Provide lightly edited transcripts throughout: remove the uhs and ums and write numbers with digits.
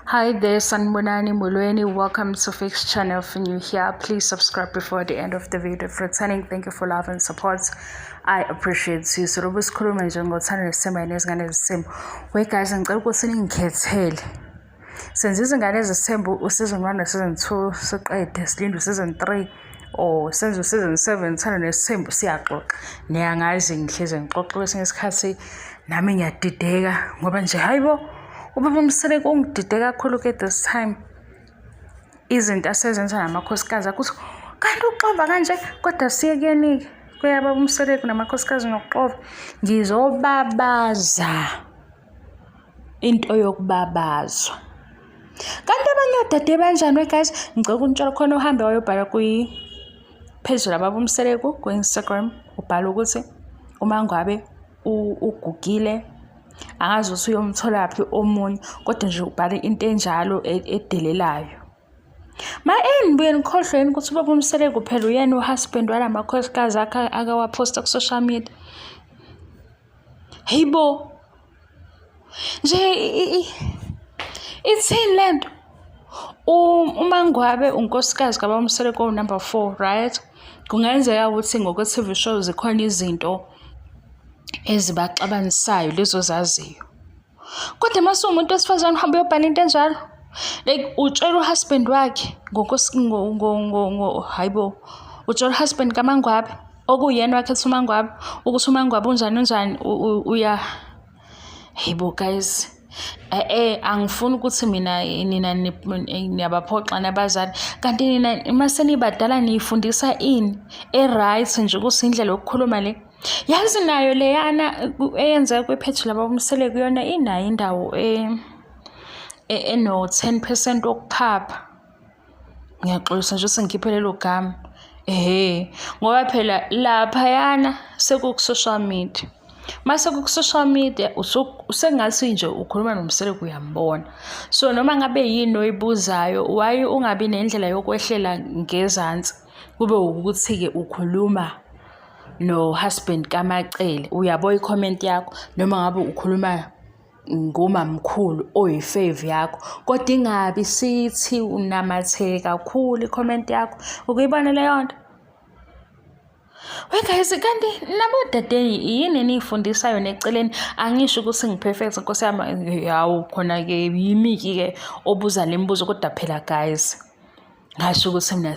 Hi there, Sanibonani Molweni. Welcome to Fix Channel. If you're new here, please subscribe before the end of the video. If returning, thank you for love and support. I appreciate you. So lobu sikhuluma nje ngothando nesithemba nezingane ezithembu. We guys, ngicela ukuthi ningikhethele. Senze izingane ezithembu u-season 1 no-season 2 siqede silinde u-season 3 or senze u-season 7 thando nesithembu siyaxoxa. Niyangazi ngihlezi ngixoxa kwesinye isikhathi nami ngiyadideka ngoba nje hayibo ubaba uMseleku ungidide kakhulu ke this time izinto asezenza namakhosikazi akho ukuthi kanti uxova kanje kodwa siyekeni-ke kuyababa uMseleku namakhosikazi nokuxova ngizobabaza into yokubabazwa kanti abanye odade banjani we guys ngicela ukunitshela khona uhambe wayobhala kwi-page lababa uMseleku ku-Instagram ubhala ukuthi uma ngabe ugugile angazi ukuthi uyomtholaphi omunye kodwa nje ubhale into enjalo edelelayo. Ma enibuye nikhohlwe yini ukuthi ubaba uMseleku phela uyena uhusband walamakhosikazi akhe akawaphosta ku-social media. Hey bo, nje ithini le nto? UMaNgwabe unkosikazi kababa uMseleku owu-number 4, right? Kungenzeka ukuthi ngokwe-T_V show zikhona izinto ezibaxabanisayo lezo ozaziyo. Kodwa uma usuwumuntu wesifazane uhambe uyobhala into enjalo, like utshela uhusband wakhe hhayi bo, utshela uhusband kaMaNgwabe okuyena owakhetha uMaNgwabe ukuthi uMaNgwabe unjani unjani uya, hhayi bo guys. E-e angifuni ukuthi mina nina niyabaphoxa nabazali kanti nina uma senibadala niyifundisa ini e-right nje ukuthi indlela yokukhuluma le. Yazi nayo leyana eyenzeka kwipheji lababa uMseleku yona inayo indawo eno-10 percent wokuphapha. Ngiyaxolisa nje sengikhiphe lelo gama. Ehhe, ngoba phela laphayana sekuku-social media. Mase kuku-social media usengathi nje ukhuluma noMseleku uyambona. So noma ngabe yini oyibuzayo, why ungabi nendlela yokwehlela ngezansi kube ukuthi-ke ukhuluma no-husband kaMaCele, uyabo i-comment yakho noma ngabe ukhuluma ngomamkhulu oyi-fave yakho kodwa ingabi sithi unamathele kakhulu i-comment yakho ukuyibona leyo nto. We guys, kanti nabodade yini eniyifundisayo neceleni? Angisho ukuthi ngi-perfect nkosi yami, hawu khona-ke yimi-ke obuza le mibuzo kodwa phela guys ngasho ukuthi mina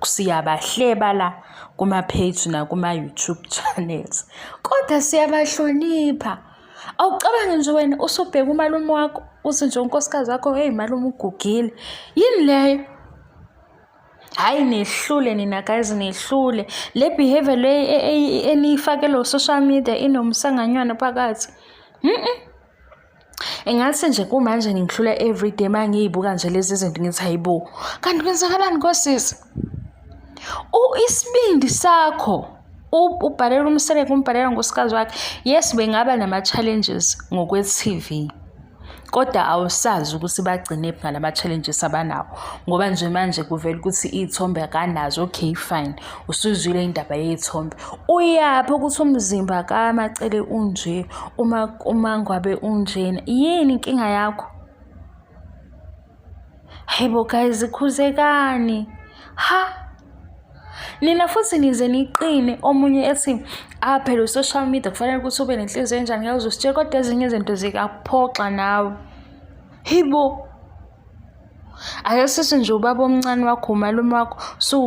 siyabahleba la kuma-page nakuma-YouTube channels kodwa siyabahlonipha. Awucabange nje wena usubheka umalume wakho uthi nje unkosikazi wakho hey malume ugugile, yini leyo? Hhayi nehlule nina guys nehlule. Le behavior le eniyifakele social media inomsanganywana phakathi. Engathi nje kumanje ngihlula everyday uma ngiyibuka nje lezi zinto ngithi hayibo kanti kwenzakalani kosisi? Isibindi sakho ubhalela uMseleku umbhalela ngosikazi wakhe. Yes, bengaba nama-challenges ngokwe-T_V kodwa awusazi ukuthi bagcinephi ngalama-challenges abanawo ngoba nje manje kuvela ukuthi iy'thombe akanazo. Okay fine, usuzwile indaba yey'thombe. Uyaphi ukuthi umzimba kaMaCele unje, uma uMaNgwabe unjena, yini inkinga yakho? Hayibo guys, khuzekani. Ha! Nina futhi nize niqine omunye ethi ah phela u-social media kufanele ukuthi ube nenhliziyo enjani ngeke uze usitshele kodwa ezinye izinto zikakuphoxa nawe. Hayibo! Ake sithi nje ubaba omncane wakho umalume wakho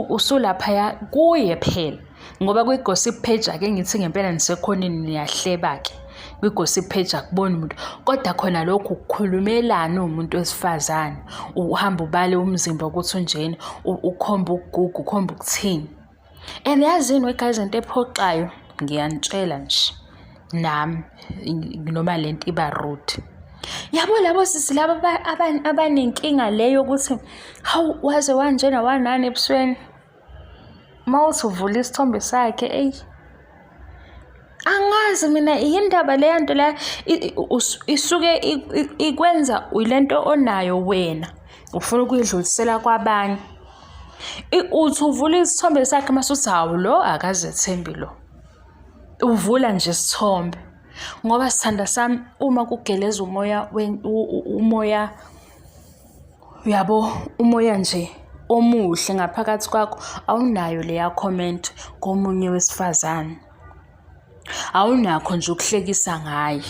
usulaphaya kuye phela ngoba kwi-gossip page ake ngithi ngempela nisekhoneni niyahleba-ke kwi-gossip page akuboni muntu kodwa khona lokhu ukukhulumelana uwumuntu wesifazane uhamba ubale umzimba ukuthi unjena ukhomba ukuguga ukhomba ukuthini. And yazini we guys into ephoxayo ngiyanitshela nje nami noma lento iba rude. Yabo labo sisi laba abanenkinga le yokuthi hawu waze wanjena wanani ebusweni. Uma uthi uvula isithombe sakhe eyi angazi mina yindaba leya nto leya isuke ikwenza lento onayo wena ufuna ukuyidlulisela kwabanye. Uthi uvula isithombe sakhe mase uthi hawu lo akazethembi lo. Uvula nje isithombe ngoba sithanda sami uma kugeleza umoya umoya. Uyabo, umoya nje omuhle ngaphakathi kwakho awunayo leya comment komunye wesifazane. Awunakho nje ukuhlekisa ngaye.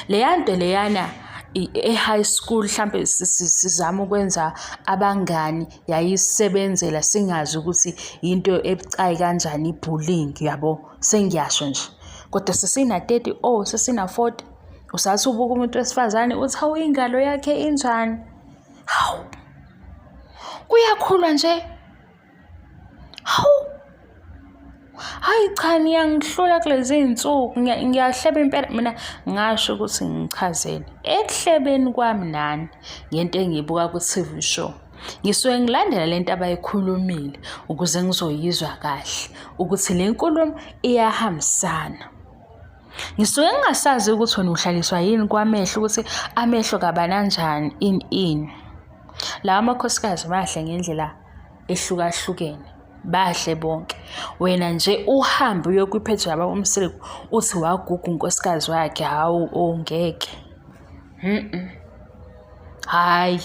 Leya nto leyana e-high school hlampe sizama ukwenza abangani yayisebenzela singazi ukuthi yinto ebucayi kanjani i-bullying yabo, sengiyasho nje. Kodwa sesina-30 oh sesina-40 usathi ubuka umuntu wesifazane uthi hawu ingalo yakhe injani? Hawu, kuyakhulwa nje. Hawu, hhayi cha niyangihlula kulezi iy'nsuku ngiyahleba impela mina ngasho ukuthi ngichazele ekuhlebeni kwami nani ngento engiyibuka ku-T_V show. Ngisuke ngilandela le nto abayikhulumile ukuze ngizoyizwa kahle ukuthi le nkulumo iyahambisana. Ngisuke ngingasazi ukuthi wena uhlaliswa yini kwamehlo ukuthi amehlo kabani anjani ini ini. Lawa makhosikazi mahle ngendlela ehlukahlukene bahle bonke. Wena nje uhambe uye kwipheji yababa uMseleku uthi waguga unkosikazi wakhe hawu oh ngeke. Hhayi.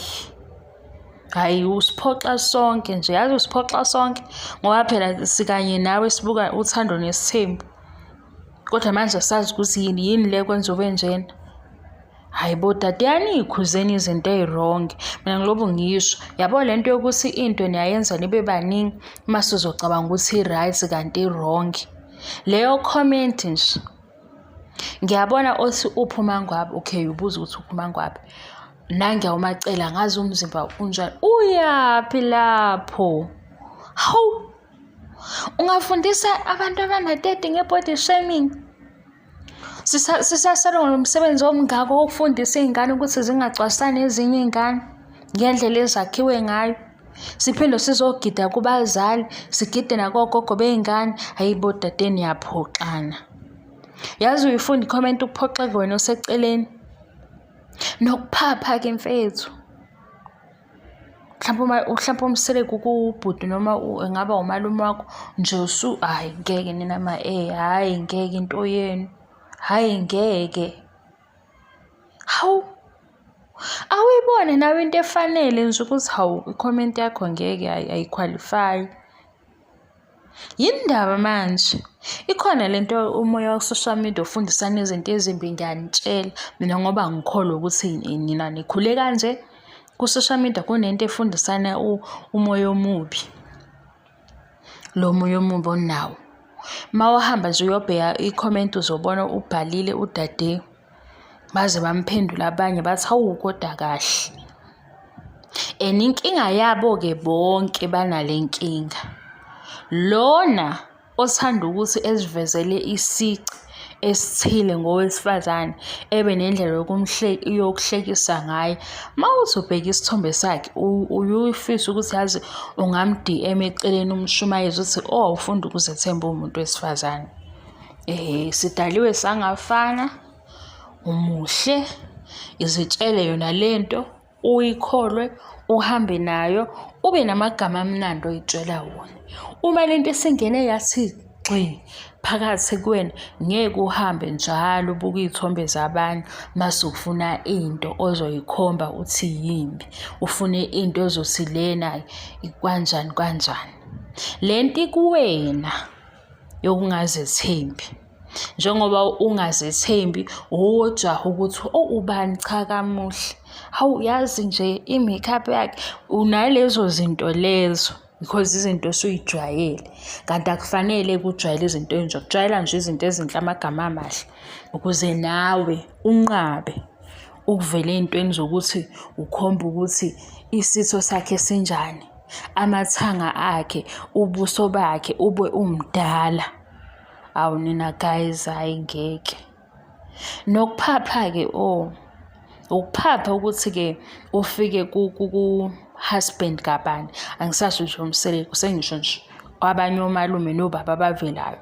Hhayi usiphoxa sonke nje yazi usiphoxa sonke ngoba phela sikanye nawe sibuka uthando nesithembu. Kodwa manje asazi ukuthi yini yini le kwenza ube njena. Hhayi bo dade aniyikhuzeni izinto ey'wrong. Mina ngilobu ngisho, yabo le nto yokuthi into niyayenza nibe baningi mase uzocabanga ukuthi i-right kanti i-wrong. Leyo comment nje, ngiyabona othi uphi uMangwabe, okay ubuza ukuthi uphi uMangwabe. Nangiya uMaCele angazi umzimba unjani, uyaphi lapho? Hawu! Ungafundisa abantu abana-30 nge-body shaming? Sisasele ngomsebenzi omngako wokufundisa iy'ngane ukuthi zingacwasani ezinye iy'ngane ngendlela ezakhiwe ngayo. Siphinde sizogida kubazali, sigide nakogogo bey'ngane. Hhayi bo dade niyaphoxana. Yazi uyifunda i-comment uphoxeke wena oseceleni. Nokuphapha-ke mfethu. Mhlampe uma mhlampe uMseleku kuwubhuti noma engaba umalume wakho nje usu hhayi ngeke nina ma-E hhayi ngeke into yenu, hhayi ngeke. Hawu, awuyibone nawe into efanele nje ukuthi hawu i-comment yakho ngeke ayikhwalifayi. Yini ndaba manje? Ikhona le nto umoya wa-social media ofundisana izinto ezimbi ngiyanitshela mina ngoba ngikholwa ukuthi nina nikhule kanje. Ku-social media kunento efundisana umoya omubi, lo moya omubi onawo. Uma uhamba nje uyobheka i-comment uzobona ubhalile udade. Baze bamphendula abanye bathi hawu kodwa kahle. And inkinga yabo-ke bonke banale nkinga. Lona othanda ukuthi ezivezele isici esithile ngowesifazane ebe nendlela yokuhlekisa ngaye. Uma uthi ubheka isithombe sakhe uye ufise ukuthi yazi ungam-D_M eceleni umshumayeze uthi oh awufundi ukuzethemba uwumuntu wesifazane. Sidaliwe sangafana, umuhle, izitshele yona lento, uyikholwe, uhambe nayo, ube namagama amnandi oy'tshela wona. Uma lento isingene yathi gxi phakathi kuwena, ngeke uhambe njalo ubuka iy'thombe zabanye mase ufuna into ozoyikhomba uthi yimbi, ufune into ozothi lena kanjani kanjani. Le nto ikuwena. Yokungazethembi. Njengoba ungazethembi uwojaha ukuthi oh ubani cha kamuhle, hawu yazi nje i-makeup yakhe, unalezo zinto lezo because izinto osuyijwayele. Kanti akufanele kujwayele izinto ezinje, kujwayela nje izinto ezinhle amagama amahle ukuze nawe unqabe ukuvela ey'ntweni zokuthi ukhombe ukuthi isitho sakhe sinjani. Amathanga akhe, ubuso bakhe ube umdala. Awu nina guys, hhayi ngeke. Nokuphapha-ke oh, ukuphapha ukuthi-ke ufike ku-husband kabani, angisasho nje uMseleku, sengisho nje abanye omalume nobaba abavelayo.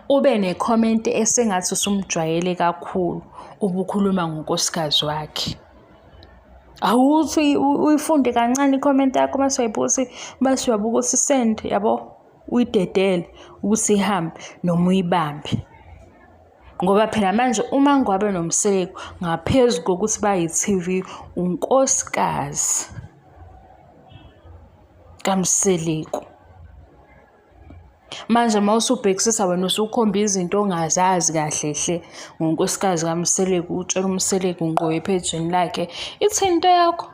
Ube ne-comment esengathi usumjwayele kakhulu, ubukhuluma ngonkosikazi wakhe. Awuthi uyifunde kancane i-comment yakho mase uyayibuka ukuthi mase uyabuka ukuthi send yabo uyidedele ukuthi ihambe noma uyibambe. Ngoba phela manje uma Ngwabe noMseleku ngaphezu kokuthi bayi-T_V unkosikazi. kaMseleku. Manje uma usubhekisisa wena usukhomba izinto ongazazi kahle hle ngonkosikazi kaMseleku, utshela uMseleku ngqo ephejini lakhe, ithini into yakho?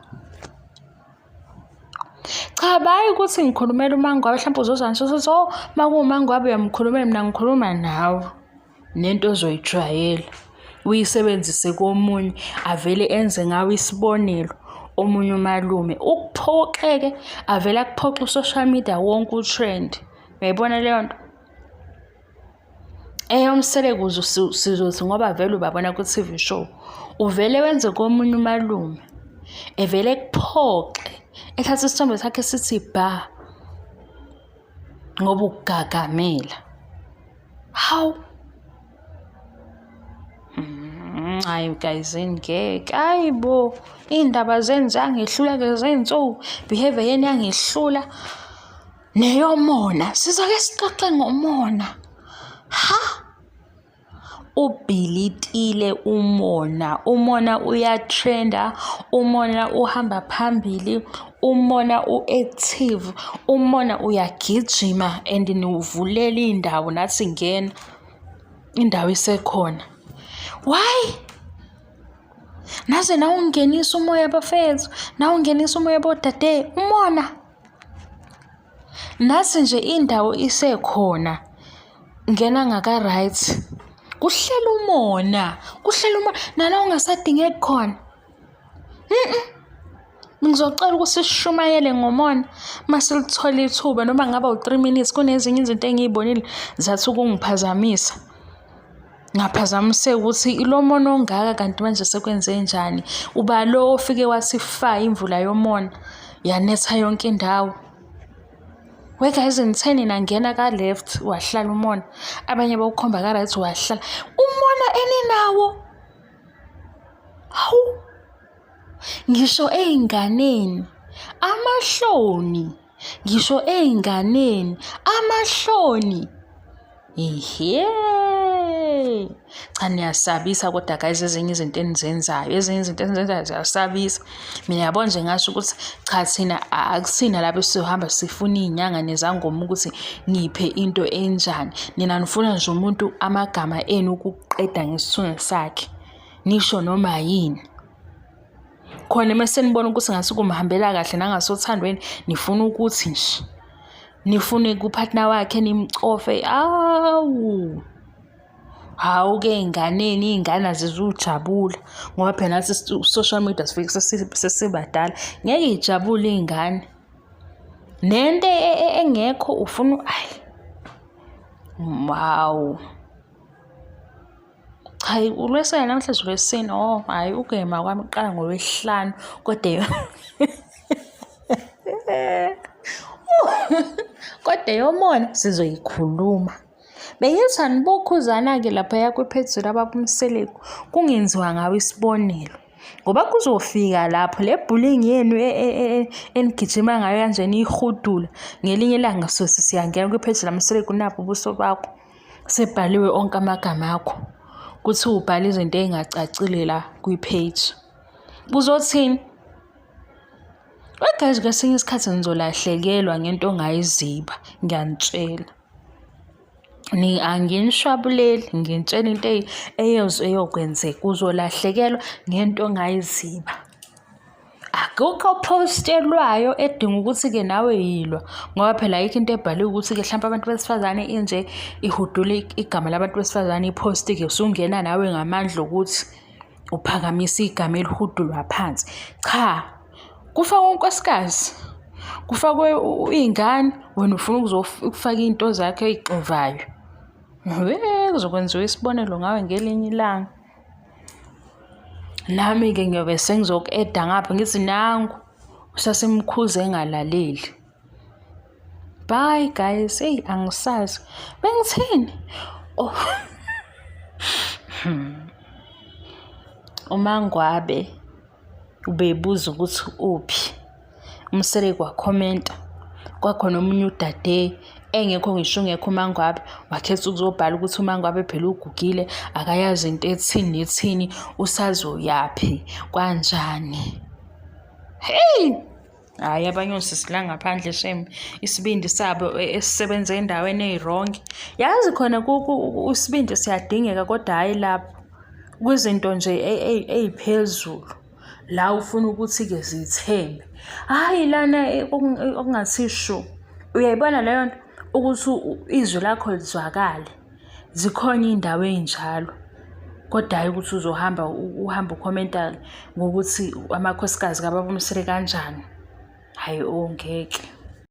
Cha bayi ukuthi ngikhulumela uMangwabe mhlawumbe uzozwa nje usuthi oh uma kuwuMangwabe uyamkhulumela mina ngikhuluma nawe nento ozoyijwayela uyisebenzise komunye avele enze ngawe isibonelo omunye umalume ukuphoxeke avele akuphoxe u-social media wonke u-trend uyayibona leyo nto. EyoMseleku sizothi ngoba vele ubabona ku-T_V show, uvele wenze komunye umalume evele ekuphoxe ethathe isithombe sakhe sithi bha ngoba ukugagamela. Hawu! Hhayi guys ngeke, hhayi bo, iy'ndaba zenu ziyangehlula-ke zey'nsuku, behaviour yenu iyangehlula. Neyomona, sizoke sixoxe ngomona. Ha! Ubhilitile umona, umona uyatrenda, umona uhamba phambili, umona u-active, umona uyagijima and niwuvulela iy'ndawo nathi ngena, indawo isekhona. Why? Naze nawungenisa umoya bafethu, nawungenisa umoya bodade, umona. Nasi nje indawo isekhona, ngena ngaka-right. Kuhlela umona, kuhlela umona, nala ungasadingeki khona. Ngizocela ukuthi sishumayele ngomona uma silithola ithuba noma kungaba u-three minutes, kunezinye izinto engiy'bonile zathi ukungiphazamisa. Ngaphazamiseka ukuthi ilo mona ongaka kanti manje sekwenzenjani. Uba lo ofike wathi fa imvula yomona yanetha yonke indawo. We guys ngithe nina ngena ka-left wahlala umona, abanye bawukhomba ka-right wahlala. Umona eninawo, hawu! Ngisho ey'nganeni, amahloni. Ngisho ey'nganeni, amahloni. Ehhe. Cha niyasabisa kodwa guys ezinye izinto enizenzayo, ezinye izinto enizenzayo ziyasabisa. Mina yabo nje ngasho ukuthi cha thina akusina laba esizohamba sifuna iy'nyanga nezangoma ukuthi ngiphe into enjani. Nina nifuna nje umuntu amagama enu ukuqeda ngesithunzi sakhe, nisho noma yini. Khona uma senibona ukuthi ngase kumhambela kahle nangasothandweni nifuna ukuthi nje nifune ku-partner wakhe nimcofe awu. Hawu-ke ey'nganeni iy'ngane azizujabula ngoba phela nathi social media sifike sesibadala. Ngeke y'jabule iy'ngane. Nento e, e, engekho ufuna ayi hawu. Cha ulwesine namhlanje ulwesine oh hhayi ukuyema kwami kuqala ngolwesihlanu kodwa kodwa eyomona sizoyikhuluma. Bengithi anibokhuzana-ke laphaya kwiphezulu ababa uMseleku kungenziwa ngawo isibonelo. Ngoba kuzofika lapho le bullying yenu e, e, e, enigijima ngayo kanje niyihudula ngelinye ilanga sothi siyangena kwiphezulu laMseleku napho ubuso bakho. Sebhaliwe onke amagama akho kuthiwa ubhale izinto ey'ngacacile la kwi-page. Uzothini? We guys kwesinye isikhathi nizolahlekelwa ngento ongayiziba, ngiyanitshela. Anginishwabuleli nginitshela into eyokwenzeka, uzolahlekelwa ngento ongayiziba. Akukho ophostelwayo edinga ukuthi-ke nawe yilwa ngoba phela ayikho into ebhaliwe ukuthi-ke hlampe abantu besifazane inje ihudula igama labantu besifazane iphosti-ke usungena nawe ngamandla okuthi uphakamisa igama elihudulwa phansi. Cha, kufakwe unkosikazi, kufakwe iy'ngane, wena ufuna ukufaka iy'nto zakho ey'xovayo. Hhe, kuzokwenziwa isibonelo ngawe ngelinye ilanga. Nami-ke ngiyobe sengizoku-eda ngapha ngithi nangu usasimkhuza engalaleli. Bye guys, eyi angisazi. Bengithini? Oh. Hmm. UMangwabe ubebuza ukuthi uphi. UMseleku wakhomenta, kwakhona omunye udade engekho ngisho ungekho uMangwabe, wakhetha ukuzobhala ukuthi uMangwabe phela ugugile, akayazi into ethini nethini, usazoyaphi, kanjani. Hheyi! Hhayi abanye osisi la ngaphandle shame isibindi sabo esisebenza endaweni eyi-wrong. Yazi khona isibindi siyadingeka kodwa hhayi lapho. Kwizinto nje ey'phezulu la ufuna ukuthi-ke zithembe. Hhayi lana okungathi shu. Uyayibona leyo nto ukuthi izwi lakho lizwakale. Zikhona iy'ndawo ey'njalo kodwa hhayi ukuthi uzohamba uhambe ukhomenta ngokuthi amakhosikazi kababa uMseleku kanjani. Hhayi oh ngeke.